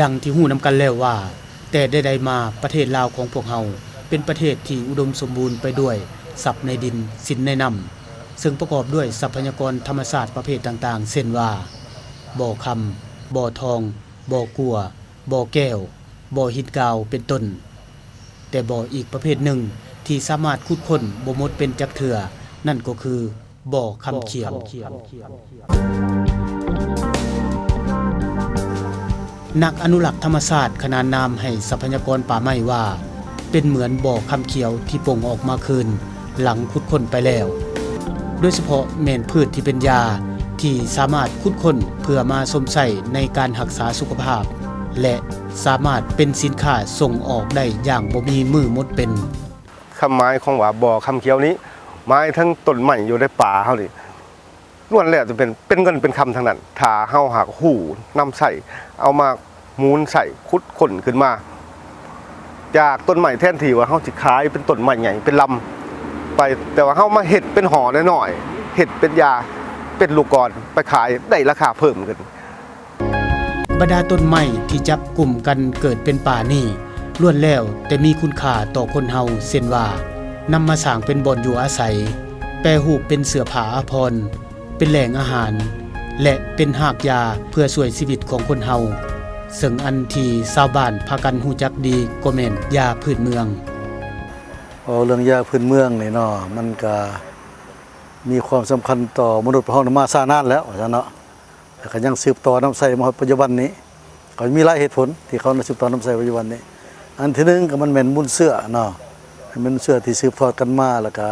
ດັ່ງທີ່ຮູ້ນຳກັນແລ້ວວ່າ ແຕ່ໃດໆມາ ປະເທດລາວຂອງພວກເຮົາ ເປັນປະເທດທີ່ອຸດົມສົມບູນໄປດ້ວຍຊັບໃນດິນ, ສິນໃນນ້ຳ, ເຊິ່ງປະກອບດ້ວຍຊັບພະຍາກອນທຳມະຊາດປະເພດຕ່າງໆ ເຊັ່ນວ່າ ບໍ່ຄຳ, ບໍ່ທອງ, ບໍ່ກົວ, ບໍ່ແກ້ວ, ບໍ່ຫີນກາວ ເປັນຕົ້ນ. ແຕ່ບໍ່ອີກປະເພດໜຶ່ງທີ່ສາມາດຂຸດຄົ້ນບໍ່ໝົດເປັນຈັກເທື່ອ ນັ້ນກໍຄືບໍ່ຄຳຂຽວ. ນັກອະນຸລັກທຳມະຊາດຂະໜານນາມໃຫ້ຊັບພະຍາກອນປ່າໄມ້ວ່າ ເປັນເໝືອນບໍ່ຄຳຂຽວທີ່ປົ່ງອອກມາຄືນ ຫຼັງຂຸດຄົ້ນໄປແລ້ວ, ໂດຍສະເພາະແມ່ນພືດທີ່ເປັນຢາ ທີ່ສາມາດຂຸດຄົ້ນເພື່ອມາຊົມໃຊ້ໃນການຮັກສາສຸຂະພາບ ແລະ ສາມາດເປັນສິນຄ້າສົ່ງອອກໄດ້ຢ່າງບໍ່ມີມື້ໝົດເປັນ. ຄວາມໝາຍຂອງວ່າບໍ່ຄຳຂຽວນີ້ ໝາຍເຖິງຕົ້ນໄມ້ຢູ່ໃນປ່າເຮົານີ້ ລ້ວນແລ້ວຈະເປັນ ເປັນເງິນເປັນຄຳທັງນັ້ນ ຖ້າເຮົາຫາກຮູ້ນຳໃຊ້ ເອົາມາໝູນໃຊ້ ຂຸດຄົ້ນຂຶ້ນມາຈາກຕົ້ນໄມ້ ແທນທີ່ວ່າເຮົາຊິຂາຍເປັນຕົ້ນໄມ້ໃຫຍ່ເປັນລຳໄປ ແຕ່ວ່າເຮົາມາເຮັດເປັນຫໍ່ນ້ອຍໆ ເຮັດເປັນຢາ ເປັນລູກກອນ ໄປຂາຍໄດ້ລາຄາເພີ່ມຂຶ້ນ. ບັນດາຕົ້ນໄມ້ທີ່ຈັບກຸ່ມກັນເກີດເປັນປ່ານີ້ ລ້ວນແລ້ວແຕ່ມີຄຸນຄ່າຕໍ່ຄົນເຮົາ ເຊັ່ນວ່າ ນຳມາສ້າງເປັນບ່ອນຢູ່ອາໄສ, ແປຮູບເປັນເສື້ອຜ້າອາພອນ, ເປັນແຫຼ່ງອາຫານ ແລະ ເປັນຮາກຢາເພື່ອຊ່ວຍຊີວິດຂອງຄົນເຮົາ, ເຊິ່ງອັນທີ່ຊາວບ້ານພາກັນຮູ້ຈັກດີກໍແມ່ນຢາພື້ນເມືອງ. ເວົ້າເລື່ອງຢາພື້ນເມືອງນີ້ເນາະ ມັນກະມີຄວາມສຳຄັນຕໍ່ມະນຸດເຮົາມາຊ້ານານແລ້ວ ວ່າຊັ້ນເນາະ. ແລ້ວກໍຍັງສືບຕໍ່ນຳໃຊ້ມາຮອດປັດຈຸບັນນີ້ ກໍມີຫຼາຍເຫດຜົນທີ່ເຂົານຳສືບຕໍ່ນຳໃຊ້ປັດຈຸບັນນີ້. ອັນທີໜຶ່ງກໍມັນແມ່ນມູນເຊື້ອເນາະ ແມ່ນມູນເຊື້ອທີ່ສືບທອດກັນມາ ແລ້ວກໍ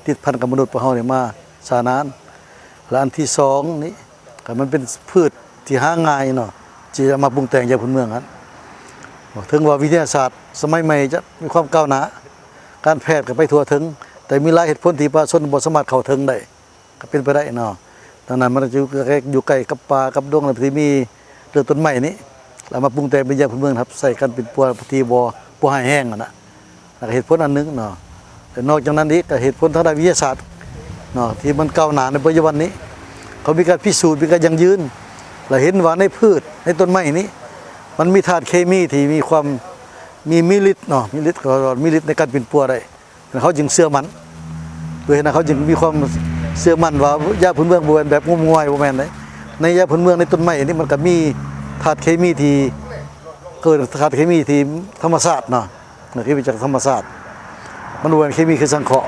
ຕິດພັນກັບມະນຸດພວກເຮົານີ້ມາຊ້ານານ. ແລະ ອັນທີສອງນີ້ ກໍມັນເປັນພືດທີ່ຫາງ່າຍເນາະ ທີ່ຈະມາປຸງແຕ່ງຢາພື້ນເມືອງຫັ້ນ. ເຖິງວ່າວິທະຍາສາດສະໄໝໃໝ່ຈະມີຄວາມກ້າວໜ້າ ການແພດກໍໄປທົ່ວເຖິງ ແຕ່ມີຫຼາຍເຫດຜົນທີ່ປະຊາຊົນບໍ່ສາມາດເຂົ້າເຖິງໄດ້ ກໍເປັນໄປໄດ້ເນາະ. ດັ່ງນັ້ນມັນຈະຢູ່ໃກ້ ຢູ່ໃກ້ກັບປ່າກັບດົງ ແລະ ທີ່ມີເລື່ອງຕົ້ນໄມ້ນີ້ ແລ້ວມາປຸງແຕ່ງເປັນຢາພື້ນເມືອງ ຮັບໃຊ້ການປິ່ນປົວທີ່ບໍ່ ບໍ່ຮ້າຍແຮງຫັ້ນນະ ແລ້ວກໍເຫດຜົນອັນໜຶ່ງເນາະ. ແລະ ນອກຈາກນັ້ນອີກ ກໍເຫດຜົນທາງດ້ານວິທະຍາສາດເນາະ ທີ່ມັນກ້າວໜ້າໃນປັດຈຸບັນນີ້ ເຂົາມີການພິສູດ ມີການຢັ້ງຢືນ ແລະ ເຫັນວ່າໃນພືດ ໃນຕົ້ນໄມ້ນີ້ ມັນມີທາດເຄມີທີ່ມີຄວາມ ມີ ມີລິດເນາະ ມີລິດ ເຂົາເອີ້ນວ່າມີລິດໃນການປິ່ນປົວໄດ້. ເຂົາຈຶ່ງເຊື່ອໝັ້ນ ໂດຍເຫດນັ້ນເຂົາຈຶ່ງມີຄວາມເຊື່ອໝັ້ນວ່າຢາພື້ນເມືອງບໍ່ແມ່ນແບບງົມງວາຍ ບໍ່ແມ່ນເດ້. ໃນຢາພື້ນເມືອງ ໃນຕົ້ນໄມ້ນີ້ ມັນກໍມີທາດເຄມີທີ່ ເອີ້ນທາດເຄມີທີ່ທຳມະຊາດເນາະ ເຄມີຈາກທຳມະຊາດ ມັນບໍ່ແມ່ນເຄມີຄືສັງເຄາະ.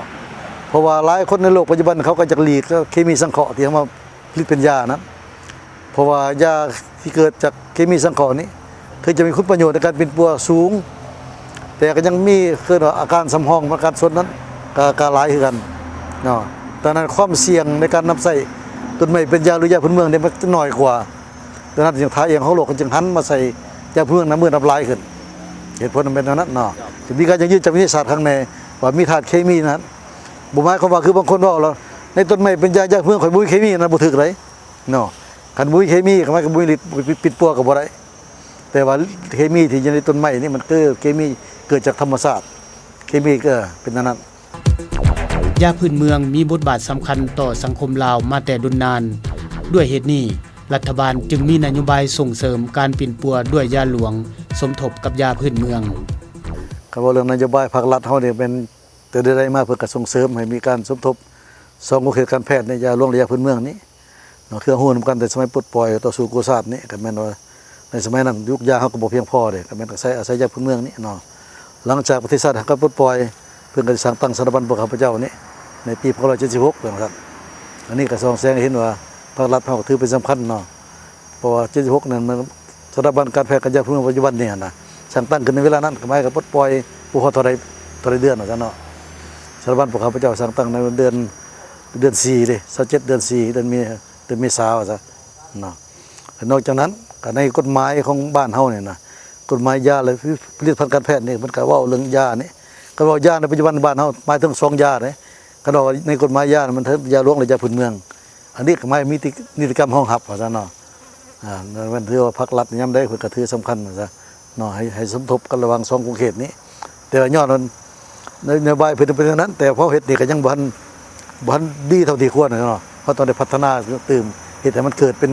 ເພາະວ່າຫຼາຍຄົນໃນໂລກປັດຈຸບັນ ເຂົາກໍຢາກຫຼີກເຄມີສັງເຄາະທີ່ເອົາມາ ຜະລິດເປັນຢານັ້ນ ເພາະວ່າຢາທີ່ເກີດຈາກເຄມີສັງເຄາະນີ້ ເຖິງຈະມີຄຸນປະໂຫຍດໃນການປິ່ນປົວສູງ ແຕ່ກໍຍັງມີ ເອີ້ນວ່າອາການສຳຮອງ ອາການສົນນັ້ນ ກໍ ກໍຫຼາຍຄືກັນເນາະ. ດັ່ງນັ້ນ ຄວາມສ່ຽງໃນການນຳໃຊ້ຕົ້ນໄມ້ເປັນຢາ ຫຼື ຢາພື້ນເມືອງນີ້ ມັນຈະໜ້ອຍກວ່າ. ດັ່ງນັ້ນ ຈຶ່ງ ທ່າເອງຂອງໂລກກໍຈຶ່ງຫັນມາໃຊ້ຢາພື້ນເມືອງນັບມື້ນັບຫຼາຍຂຶ້ນ. ເຫດຜົນມັນເປັນແນວນັ້ນເນາະ. ຈະມີການຢັ້ງຢືນຈາກວິທະຍາສາດຂ້າງໃນວ່າມີທາດເຄມີນັ້ນ ບໍ່ໝາຍຄວາມວ່າ ຄືບາງຄົນເວົ້າແລ້ວ ໃນຕົ້ນໄມ້ເປັນຢາ ຢາພື້ນເມືອງ ຂ້ອຍບໍ່ມີເຄມີ ນັ້ນບໍ່ຖືກໃດ. ເນາະ ຄັນບໍ່ມີເຄມີ ມັນກໍບໍ່ມີລິດ ປິດປົວກໍບໍ່ໄດ້. ແຕ່ວ່າເຄມີທີ່ຢູ່ໃນຕົ້ນໄມ້ນີ້ ມັນຄືເຄມີເກີດຈາກທຳມະຊາດ ເຄມີ ເອີ ເປັນອັນນັ້ນ. ຢາພື້ນເມືອງມີບົດບາດສຳຄັນຕໍ່ສັງຄົມລາວມາແຕ່ດົນນານ. ດ້ວຍເຫດນີ້ ລັດຖະບານຈຶ່ງມີນະໂຍບາຍສົ່ງເສີມການປິ່ນປົວດ້ວຍຢາຫຼວງ ສົມທົບກັບຢາພື້ນເມືອງ. ຄັນເວົ້າເລື່ອງນະໂຍບາຍພາກລັດເຮົານີ້ ແມ່ນແຕ່ໃດໆມາ ເພິ່ນກໍສົ່ງເສີມໃຫ້ມີການສົມທົບສອງຂົງເຂດການແພດໃນຢາຫຼວງ ແລະ ຢາພື້ນເມືອງນີ້. ເນາະ ຄືເຮົາຮູ້ນຳກັນແຕ່ສະໄໝປົດປ່ອຍຕໍ່ສູ້ກູ້ຊາດນີ້ ກໍແມ່ນວ່າໃນສະໄໝນັ້ນ ຍຸກຢາເຮົາກໍບໍ່ພຽງພໍເດ້ ກໍແມ່ນກໍໃຊ້ ອາໄສຢາພື້ນເມືອງນີ້ເນາະ. ຫຼັງຈາກປະເທດຊາດເຮົາກໍປົດປ່ອຍ ເພິ່ນກໍໄດ້ສ້າງຕັ້ງສະຖາບັນພວກຂ້າພະເຈົ້ານີ້ ໃນປີພັນເກົ້າຮ້ອຍເຈັດສິບຫົກ ວ່າຊັ້ນ. ອັນນີ້ກໍສ່ອງແສງໃຫ້ເຫັນວ່າພາກລັດເຮົາກໍຖືເປັນສຳຄັນເນາະ ເພາະວ່າເຈັດສິບຫົກນັ້ນມັນ ສະຖາບັນການແພດກັນຢາພື້ນເມືອງປັດຈຸບັນນີ້ຫັ້ນນະ ສ້າງຕັ້ງຂຶ້ນໃນເວລານັ້ນ ກໍໝາຍກໍປົດປ່ອຍບໍ່ຮອດເທົ່າໃດ ເທົ່າໃດເດືອນວ່າຊັ້ນເນາະ. ສະຖາບັນພວກຂ້າພະເຈົ້າສ້າງຕັ້ງໃນເດືອນ ເດືອນສີ່ເດ້ ຊາວເຈັດ ເດືອນສີ່ ເດືອນເມ ເດືອນເມສາວ່າຊະເນາະ. ແລະ ນອກຈາກນັ້ນ ກໍໃນກົດໝາຍຂອງບ້ານເຮົານີ້ນະ ກົດໝາຍຢາ ແລະ ຜະລິດຕະພັນການແພດນີ້ ເພິ່ນກໍເວົ້າເລື່ອງຢານີ້ ຄັນເວົ້າຢາໃນປັດຈຸບັນບ້ານເຮົາ ໝາຍເຖິງສອງຢາເດ້. ຄັນເວົ້າໃນກົດໝາຍຢາ ມັນເຖິງຢາຫຼວງ ແລະ ຢາພື້ນເມືອງ. ອັນນີ້ກໍໝາຍມີຕິ ນິຕິກຳຮອງຮັບວ່າຊັ້ນເນາະ. ອາ ແມ່ນຖືວ່າພັກລັດຍາມໃດເພິ່ນກໍຖືສຳຄັນວ່າຊະເນາະ ໃຫ້ ໃຫ້ສົມທົບກັນລະຫວ່າງສອງຂົງເຂດນີ້. ແຕ່ວ່າຍ້ອນວ່ານະໂຍບາຍເພິ່ນເປັນແນວນັ້ນ ແຕ່ເຮົາເຮັດນີ້ກໍຍັງບໍ່ທັນ ບໍ່ທັນດີເທົ່າທີ່ຄວນເນາະ. ເຮົາຕ້ອງໄດ້ພັດທະນາຕື່ມ ເຮັດໃຫ້ມັນເກີດເປັນ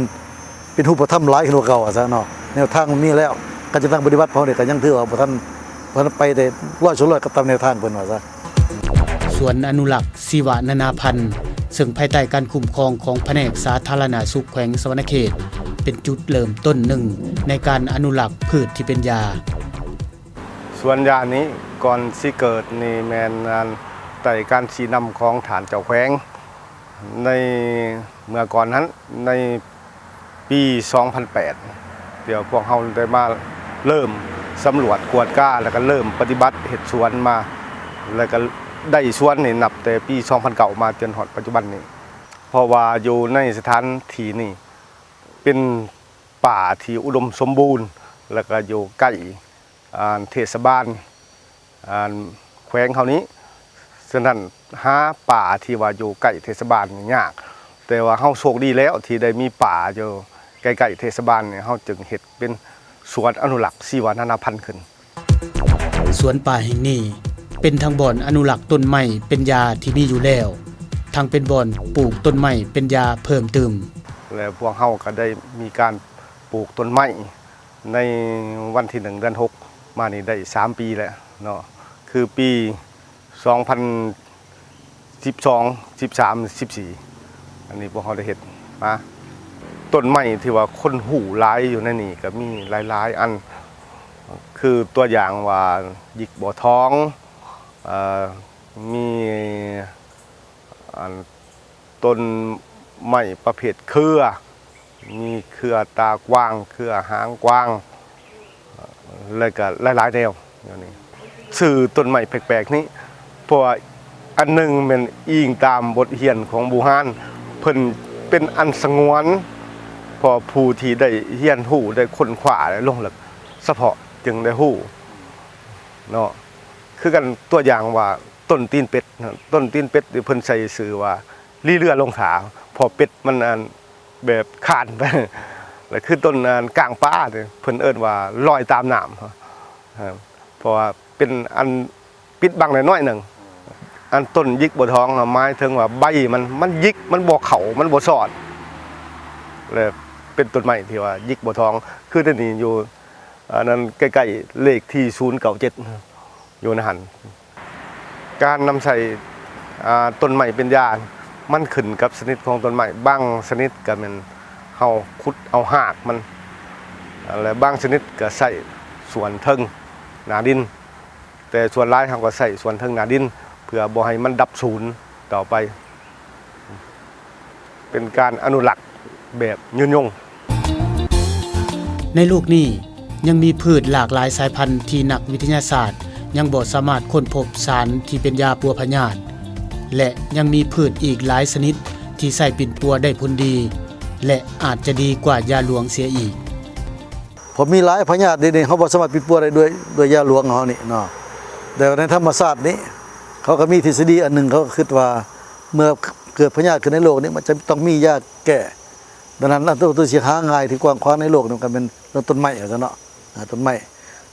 ເປັນຮູບປະທຳຫຼາຍຂຶ້ນກວ່າເກົ່າວ່າຊະເນາະ. ແນວທາງມັນມີແລ້ວ ການຈັດຕັ້ງປະຕິບັດຂອງເຮົານີ້ກໍຍັງຖືວ່າບໍ່ທັນ ບໍ່ທັນໄປໄດ້ຮ້ອຍສ່ວນຮ້ອຍກັບຕາມແນວທາງເພິ່ນວ່າຊະ. ສວນອະນຸລັກຊີວະນານາພັນ ເຊິ່ງພາຍໃຕ້ການຄຸ້ມຄອງຂອງພະແນກສາທາລະນະສຸກແຂວງສະຫວັນນະເຂດ ເປັນຈຸດເລີ່ມຕົ້ນໜຶ່ງໃນການອະນຸລັກພືດທີ່ເປັນຢາ. ສວນຢານີ້ກ່ອນຊິເກີດນີ້ແມ່ນ ອັນ ໃຕ້ການຊີ້ນຳຂອງທ່ານເຈົ້າແຂວງ ໃນເມື່ອກ່ອນຫັ້ນ ໃນປີສອງພັນແປດ ທີ່ວ່າພວກເຮົາໄດ້ມາເລີ່ມສຳຫຼວດກວດກາ ແລ້ວກໍເລີ່ມປະຕິບັດເຮັດສວນມາ ແລ້ວກໍໄດ້ສວນນີ້ນັບແຕ່ປີສອງພັນເກົ້າມາຈົນຮອດປັດຈຸບັນນີ້ ເພາະວ່າຢູ່ໃນສະຖານທີ່ນີ້ເປັນປ່າທີ່ອຸດົມສົມບູນ ແລ້ວກໍຢູ່ໃກ້ ອ່າ ເທດສະບານ ອ່າ ແຂວງເຮົານີ້ ສະນັ້ນຫາປ່າທີ່ວ່າຢູ່ໃກ້ເທດສະບານນີ້ຍາກ ແຕ່ວ່າເຮົາໂຊກດີແລ້ວທີ່ໄດ້ມີປ່າຢູ່ໃກ້ໆເທດສະບານນີ້ ເຮົາຈຶ່ງເຮັດເປັນສວນອະນຸລັກຊີວະນານາພັນຂຶ້ນ. ສວນປ່າແຫ່ງນີ້ເປັນທັງບ່ອນອະນຸລັກຕົ້ນໄມ້ເປັນຢາທີ່ມີຢູ່ແລ້ວ ທັງເປັນບ່ອນປູກຕົ້ນໄມ້ເປັນຢາເພີ່ມຕື່ມ ແລະ ພວກເຮົາກໍໄດ້ມີການປູກຕົ້ນໄມ້ ໃນວັນທີໜຶ່ງ ເດືອນຫົກ ມານີ້ໄດ້ສາມປີແລ້ວເນາະ ຄືປີສອງພັນສິບສອງ ສິບສາມ ສິບສີ່ ອັນນີ້ພວກເຮົາໄດ້ເຮັດມາ. ຕົ້ນໄມ້ທີ່ວ່າຄົນຮູ້ຫຼາຍຢູ່ໃນນີ້ກໍມີຫຼາຍໆອັນ ຄືຕົວຢ່າງວ່າຢິກບໍ່ທອງ ເອີ ມີ ອັນ ຕົ້ນໄມ້ປະເພດເຄືອ ມີເຄືອຕາກວ້າງ ເຄືອຫາງກວ້າງ ແລ້ວກໍຫຼາຍໆແນວ. ແນວນີ້ ຊື່ຕົ້ນໄມ້ແປກໆນີ້ ເພາະວ່າອັນໜຶ່ງແມ່ນອີງຕາມບົດຮຽນຂອງບູຮານ ເພິ່ນເປັນອັນສະຫງວນ ເພາະຜູ້ທີ່ໄດ້ຮຽນຮູ້ ໄດ້ຄົ້ນຄວ້າ ແລະ ລົງເລິກສະເພາະຈຶ່ງໄດ້ຮູ້ເນາະ. ຄືກັນ ຕົວຢ່າງວ່າ ຕົ້ນຕີນເປັດ ຕົ້ນຕີນເປັດນີ້ເພິ່ນໃສ່ຊື່ວ່າລີເລືອລົງຖ້າ ເພາະເປັດມັນ ອັນ ແບບຄານໄປ ແລ້ວຄືຕົ້ນ ອັນ ກ້າງປານີ້ ເພິ່ນເອີ້ນວ່າລອຍຕາມນ້ຳ ເພາະວ່າເປັນອັນປິດບັງໄດ້ໜ້ອຍໜຶ່ງ. ອັນຕົ້ນຢິກບໍ່ທອງ ໝາຍເຖິງວ່າໃບມັນ ມັນຢິກ ມັນບໍ່ເຂົ້າ ມັນບໍ່ສອດ ແລະ ເປັນຕົ້ນໄມ້ທີ່ວ່າຢິກບໍ່ທອງ ຄືດຽວນີ້ຢູ່ ອັນນັ້ນໃກ້ໆເລກທີສູນເກົ້າເຈັດ ຢູ່ໃນຫັ້ນ. ການນຳໃຊ້ ອ່າ ຕົ້ນໄມ້ເປັນຢາ ມັນຂຶ້ນກັບຊະນິດຂອງຕົ້ນໄມ້. ບາງຊະນິດກໍແມ່ນເຮົາຂຸດເອົາຮາກມັນ ແລະ ບາງຊະນິດກໍໃຊ້ສ່ວນເທິງໜ້າດິນ ແຕ່ສ່ວນຫຼາຍເຮົາກໍໃຊ້ສ່ວນເທິງໜ້າດິນ ເພື່ອບໍ່ໃຫ້ມັນດັບສູນຕໍ່ໄປ. ເປັນການອະນຸລັກແບບຍືນຍົງ. ໃນໂລກນີ້ຍັງມີພືດຫຼາກຫຼາຍສາຍພັນທີ່ນັກວິທະຍາສາດຍັງບໍ່ສາມາດຄົ້ນພົບສານທີ່ເປັນຢາປົວພະຍາດ ແລະ ຍັງມີພືດອີກຫຼາຍຊະນິດທີ່ໃຊ້ປິ່ນປົວໄດ້ຜົນດີ ແລະ ອາດຈະດີກວ່າຢາຫຼວງເສຍອີກ. ເພາະມີຫຼາຍພະຍາດດຽວນີ້ ເຮົາບໍ່ສາມາດປິ່ນປົວໄດ້ດ້ວຍ ດ້ວຍຢາຫຼວງເຮົານີ້ເນາະ. ແຕ່ວ່າໃນທຳມະຊາດນີ້ ເຂົາກໍມີທິດສະດີອັນໜຶ່ງ ເຂົາກໍຄິດວ່າ ເມື່ອເກີດພະຍາດຂຶ້ນໃນໂລກນີ້ ມັນຈະຕ້ອງມີຢາແກ້. ດັ່ງນັ້ນ ອັນຕົວທີ່ຫາງ່າຍທີ່ກວ້າງຂວາງໃນໂລກນີ້ ກໍແມ່ນເລື່ອງຕົ້ນໄມ້ວ່າຊັ້ນເນາະ. ອ່າ ຕົ້ນໄມ້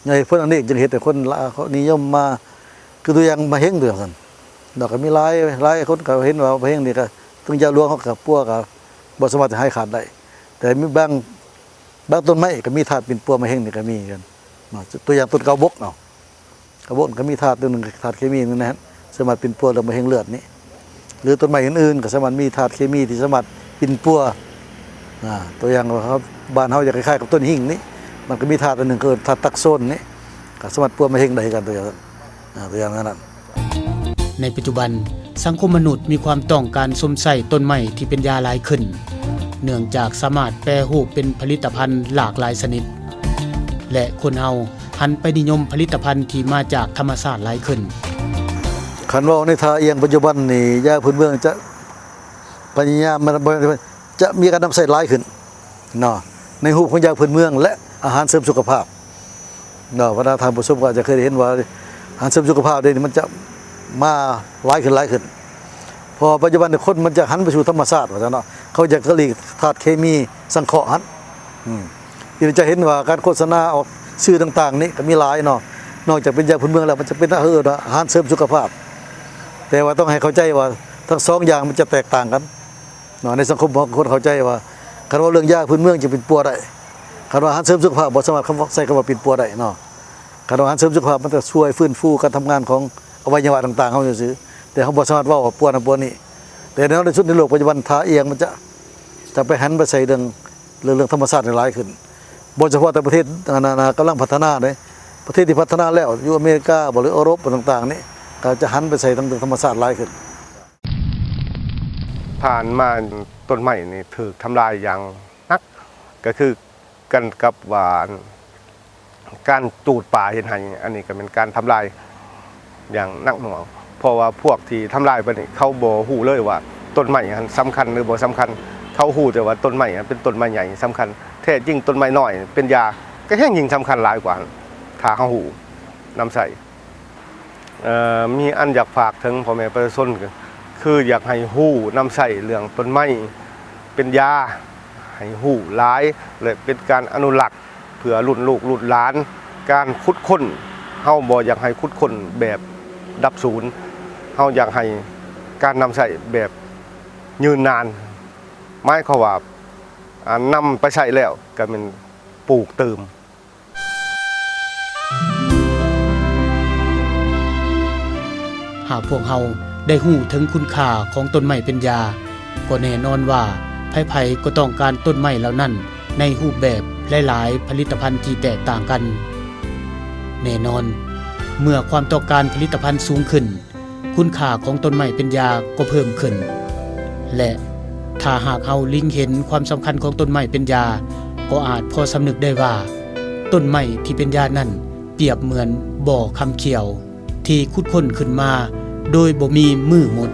ຍ້ອນເຫດຜົນອັນນີ້ຈຶ່ງເຮັດໃຫ້ຄົນລາວນິຍົມມາ ຄືຕົວຢ່າງມະເຮັງ ຕົວຢ່າງຊັ້ນເນາະ. ກໍມີຫຼາຍ ຫຼາຍຄົນກໍເຫັນວ່າມະເຮັງນີ້ກໍ ເຖິງຢາຫຼວງເຮົາກໍປົວກໍບໍ່ສາມາດຈະຫາຍຂາດໄດ້. ແຕ່ມີບາງ ບາງຕົ້ນໄມ້ກໍມີທາດປິ່ນປົວມະເຮັງນີ້ກໍມີກັນເນາະ. ຕົວຢ່າງຕົ້ນກາວບົກເນາະ ກາວບົກກໍມີທາດຕົວໜຶ່ງ ທາດເຄມີໜຶ່ງໃນນັ້ນ ສາມາດປິ່ນປົວເລື່ອງມະເຮັງເລືອດນີ້ ຫຼື ຕົ້ນໄມ້ອື່ນໆກໍສາມາດມີທາດເຄມີທີ່ສາມາດປິ່ນປົວ. ອ່າ ຕົວຢ່າງວ່າເຮົາ ບ້ານເຮົາຈະຄ້າຍໆກັບຕົ້ນຫິ້ງນີ້ ມັນກໍມີທາດອັນໜຶ່ງ ຄືທາດຕັກໂຊນນີ້ ກໍສາມາດປົວມະເຮັງໄດ້ຄືກັນ ຕົວຢ່າງ ອ່າ ຕົວຢ່າງນັ້ນ. ໃນປັດຈຸບັນ, ສັງຄົມມະນຸດມີຄວາມຕ້ອງການຊົມໃຊ້ຕົ້ນໄມ້ທີ່ເປັນຢາຫຼາຍຂຶ້ນ, ເນື່ອງຈາກສາມາດແປຮູບເປັນຜະລິດຕະພັນຫຼາກຫຼາຍຊະນິດ ແລະ ຄົນເຮົາຫັນໄປນິຍົມຜະລິດຕະພັນທີ່ມາຈາກທຳມະຊາດຫຼາຍຂຶ້ນ. ຄັນເວົ້າໃນທ່າອ່ຽງປັດຈຸບັນນີ້, ຢາພື້ນເມືອງຈະພະຍາຍາມ ຈະມີການນຳໃຊ້ຫຼາຍຂຶ້ນເນາະ ໃນຮູບຂອງຢາພື້ນເມືອງ ແລະ ອາຫານເສີມສຸຂະພາບເນາະ. ບັນດາທ່ານຜູ້ຊົມກໍອາດຈະເຄີຍໄດ້ເຫັນວ່າ ອາຫານເສີມສຸຂະພາບດຽວນີ້ມັນຈະມາຫຼາຍຂຶ້ນ ຫຼາຍຂຶ້ນ ເພາະວ່າປັດຈຸບັນນີ້ຄົນມັນຈະຫັນໄປສູ່ທຳມະຊາດວ່າຊັ້ນເນາະ, ເຂົາຈະກະຫຼີກທາດເຄມີສັງເຄາະຫັ້ນ. ອືມ ທີ່ຈະເຫັນວ່າການໂຄສະນາອອກສື່ຕ່າງໆນີ້ກໍມີຫຼາຍເນາະ, ນອກຈາກເປັນຢາພື້ນເມືອງແລ້ວ ມັນຈະເປັນ ເອີ້ນວ່າ ອາຫານເສີມສຸຂະພາບ, ແຕ່ວ່າຕ້ອງໃຫ້ເຂົ້າໃຈວ່າທັງສອງຢ່າງມັນຈະແຕກຕ່າງກັນ. ເນາະ ໃນສັງຄົມຂອງຄົນເຂົ້າໃຈວ່າ ຄັນເວົ້າເລື່ອງຢາພື້ນເມືອງຈະປິ່ນປົວໄດ້ ຄັນວ່າອາຫານເສີມສຸຂະພາບບໍ່ສາມາດຄຳ ໃຊ້ຄຳວ່າປິ່ນປົວໄດ້ເນາະ. ຄັນວ່າອາຫານເສີມສຸຂະພາບ ມັນຈະຊ່ວຍຟື້ນຟູການທຳງານຂອງອະໄວຍະວະຕ່າງໆເຮົາຊື່ໆ ແຕ່ເຮົາບໍ່ສາມາດເວົ້າວ່າປົວນັ້ນປົວນີ້. ແຕ່ແນວໃນສຸດໃນໂລກປັດຈຸບັນ ທ່າອີ່ຫຍັງມັນຈະ ຈະໄປຫັນໄປໃສ່ເລື່ອງ ເລື່ອງ ເລື່ອງທຳມະຊາດໃຫ້ຫຼາຍຂຶ້ນ. ບໍ່ສະເພາະແຕ່ປະເທດ ອັນນັ້ນນະ ກຳລັງພັດທະນາເດ້ ປະເທດທີ່ພັດທະນາແລ້ວ ຢູ່ອາເມລິກາບໍ ຫຼືເອີຣົບຕ່າງໆນີ້ ກໍຈະຫັນໄປໃສ່ທາງເລື່ອງທຳມະຊາດຫຼາຍຂຶ້ນ. ຜ່ານມາຕົ້ນໄມ້ນີ້ຖືກທຳລາຍຢ່າງໜັກ ກໍຄືກັນກັບວ່າ ການຈູດປ່າເຮັດໄຮ່ ອັນນີ້ກໍແມ່ນການທຳລາຍຢ່າງໜັກໜ່ວງ ເພາະວ່າພວກທີ່ທຳລາຍໄປນີ້ ເຂົາບໍ່ຮູ້ເລີຍວ່າຕົ້ນໄມ້ຫັ້ນສຳຄັນ ຫຼື ບໍ່ສຳຄັນ. ເຂົາຮູ້ແຕ່ວ່າຕົ້ນໄມ້ຫັ້ນເປັນຕົ້ນໄມ້ໃຫຍ່ສຳຄັນ. ແທ້ຈິງຕົ້ນໄມ້ນ້ອຍເປັນຢາ ກໍແຮ່ງຍິ່ງສຳຄັນຫຼາຍກວ່າ ຖ້າເຮົາຮູ້ນຳໃຊ້. ເອີ ມີອັນຢາກຝາກເຖິງພໍ່ແມ່ປະຊາຊົນ ກໍຄືຢາກໃຫ້ຮູ້ນຳໃຊ້ເລື່ອງຕົ້ນໄມ້ເປັນຢາ ໃຫ້ຮູ້ຫຼາຍ ແລະ ເປັນການອະນຸລັກເພື່ອລຸ້ນລູກລຸ້ນຫຼານ. ການຂຸດຄົ້ນ ເຮົາບໍ່ຢາກໃຫ້ຂຸດຄົ້ນແບບດັບສູນ, ເຮົາຢາກໃຫ້ການນຳໃຊ້ແບບຍືນນານ, ໝາຍຄວາມວ່າ ອາ ນຳໄປໃຊ້ແລ້ວກໍແມ່ນປູກຕື່ມ. ຫາກພວກເຮົາໄດ້ຮູ້ເຖິງຄຸນຄ່າຂອງຕົ້ນໄມ້ເປັນຢາ, ກໍແນ່ນອນວ່າໃຜໆກໍຕ້ອງການຕົ້ນໄມ້ເຫຼົ່ານັ້ນໃນຮູບແບບຫຼາຍໆຜະລິດຕະພັນທີ່ແຕກຕ່າງກັນ. ແນ່ນອນ, ເມື່ອຄວາມຕ້ອງການຜະລິດຕະພັນສູງຂຶ້ນ, ຄຸນຄ່າຂອງຕົ້ນໄມ້ເປັນຢາກໍເພີ່ມຂຶ້ນ ແລະ ຖ້າຫາກເຮົາເລັງເຫັນຄວາມສຳຄັນຂອງຕົ້ນໄມ້ເປັນຢາ, ກໍອາດພໍສຳນຶກໄດ້ວ່າ ຕົ້ນໄມ້ທີ່ເປັນຢານັ້ນປຽບເໝືອນບໍ່ຄຳຂຽວທີ່ຂຸດຄົ້ນຂຶ້ນມາໂດຍບໍ່ມີມືໝົດ.